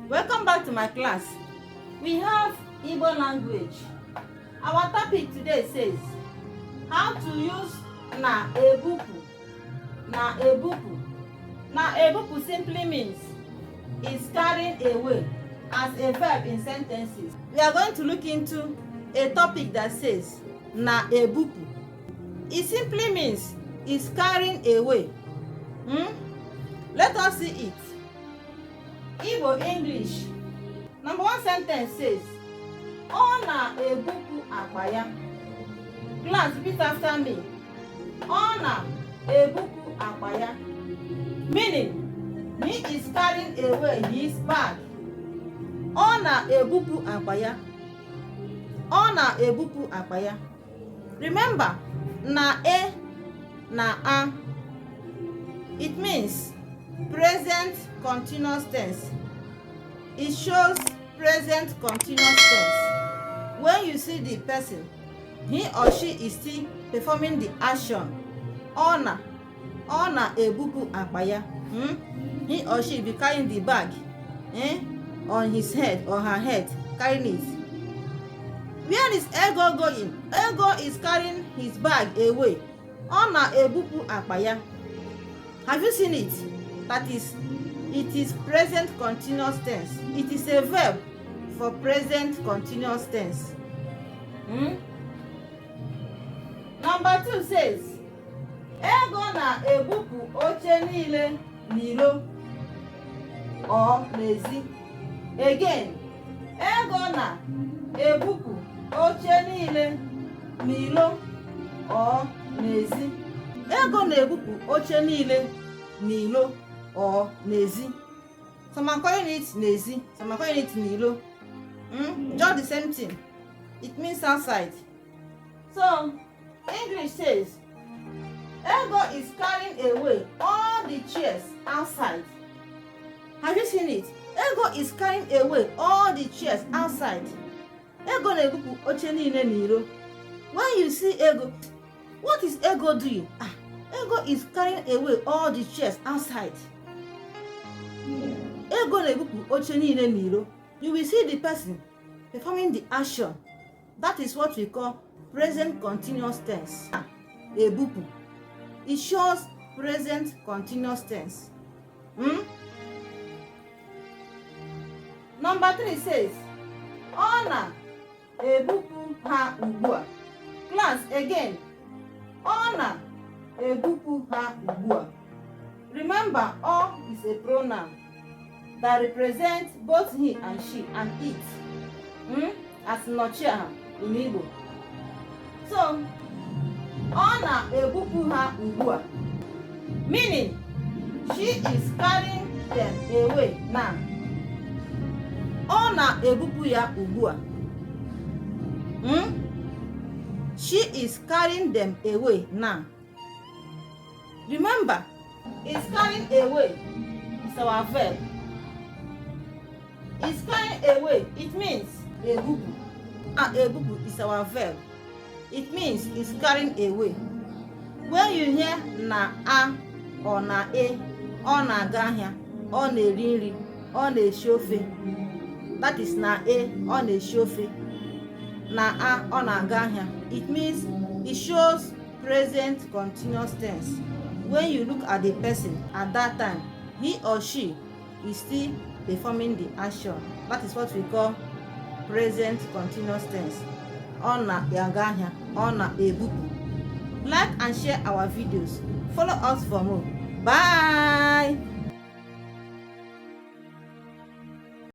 Welcome back to my class. We have Igbo language. Our topic today says how to use na ebupu. Na ebupu. Na ebupu simply means is carrying away as a verb in sentences. We are going to look into a topic that says na ebupu. It simply means is carrying away. Let us see it. Igbo English. Number one sentence says, Ọ na-ebupụ akpa ya. Class, repeat after me. Ọ na-ebupụ akpa ya. Meaning, he is carrying away his bag. Ọ na-ebupụ akpa ya. Ọ na-ebupụ akpa ya. Remember, na e na a. It means present continuous tense. It shows present continuous tense. When you see the person, he or she is still performing the action. Ọ na-ebupụ akpa ya. He or she be carrying the bag, eh, on his head or her head, carrying it. Where is Ego going? Ego is carrying his bag away. Ọ na-ebupụ akpa ya. Have you seen it? That is, it is present continuous tense. It is a verb for present continuous tense. Number two says, Ego na-ebupụ oche niile n'ilo or n'ezi. Again, Ego na-ebupụ oche niile n'ilo or n'ezi. Ego na-ebupụ oche niile n'ilo or n'ezi. Some are calling it n'ezi, some are calling it n'ilo. Just the same thing. It means outside. So, English says, Ego is carrying away all the chairs outside. Have you seen it? Ego is carrying away all the chairs outside. Ego na-ebupụ oche niile n'iro. When you see Ego, what is Ego doing? Ah, Ego is carrying away all the chairs outside. Ego na-ebupụ oche niile n'iro. You will see the person performing the action. That is what we call present continuous tense. Ebupụ. It shows present continuous tense. Number three says, Ọ na-ebupụ ha ugbu a. Class, again. Ọ na-ebupụ ha ugbu a. Remember, ọ is a pronoun that represents both he and she and it. As nnọchiaha in Igbo. So, ọ na-ebupụ ha ugbu a. Meaning, she is carrying them away now. Ọ na-ebupụ ya ugbu a. She is carrying them away now. Remember, is carrying away is our verb. Is carrying away, it means ebupụ. Ah, ebupụ is our verb. It means is carrying away. When you hear na a or na e, ọ na-aga ahịa, ọ na-eri nri, ọ na-esi ofe. That is na e, ọ na-esi ofe. Na a, ọ na-aga ahịa. It means it shows present continuous tense. When you look at the person at that time, he or she is still performing the action. That is what we call present continuous tense. Ọ na-aga ahịa, ọ na-ebupụ. Like and share our videos. Follow us for more. Bye.